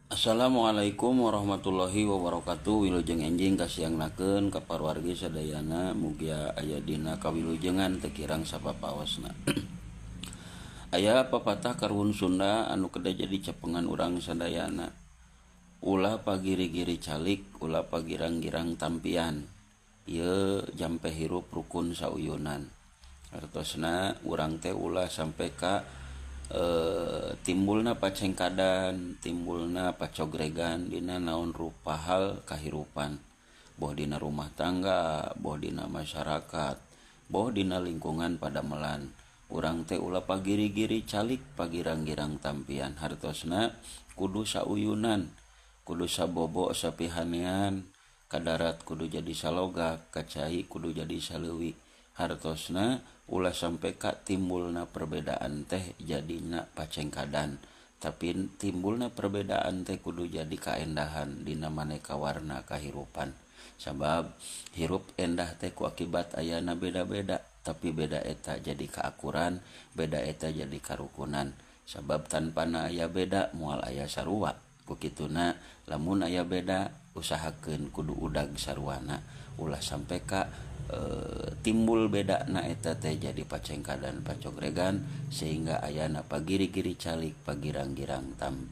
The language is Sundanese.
Assalamualaikum warahmatullahi wabarakatuh. Wilujeng enjing kasiangnakeun ka parwargi sadayana, mugia aya dina kawilujengan teu kirang sapapaosna. Aya papatah karuhun Sunda anu kedah jadi cepengan urang sadayana. Ulah pagiri-giri calik, ulah pagirang-girang tampian. Ieu jampe hirup rukun sauyunan. Hartosna urang teh ulah sampai ka timbulna pacengkadan, timbulna pacogregan dina naon rupa hal kahirupan, boh dina rumah tangga, boh dina masyarakat, boh dina lingkungan padamelan. Urang teh ulah pagiri-giri calik, pagirang-girang tampian. Hartosna kudu sauyunan, kudu sabobo sapihanean, kadarat kudu jadi salogak, kacai kudu jadi saleuwi. Hartosna ulah sampai ka timbulna perbedaan teh jadina pacengkadan, tapi timbulna perbedaan teh kudu jadi kaendahan dina maneka warna kahirupan. Sabab hirup endah teh ku akibat ayana beda-beda, tapi beda eta jadi keakuran, beda eta jadi karukunan. Sabab tanpana aya beda moal aya sarua. Ku kituna lamun aya beda usahakeun kudu udag saruana, ulah sampai ka timbul beda na eta teh jadi pacengkadan, pacogregan, sehingga ayana pagiri-giri calik, pagirang-girang tampi.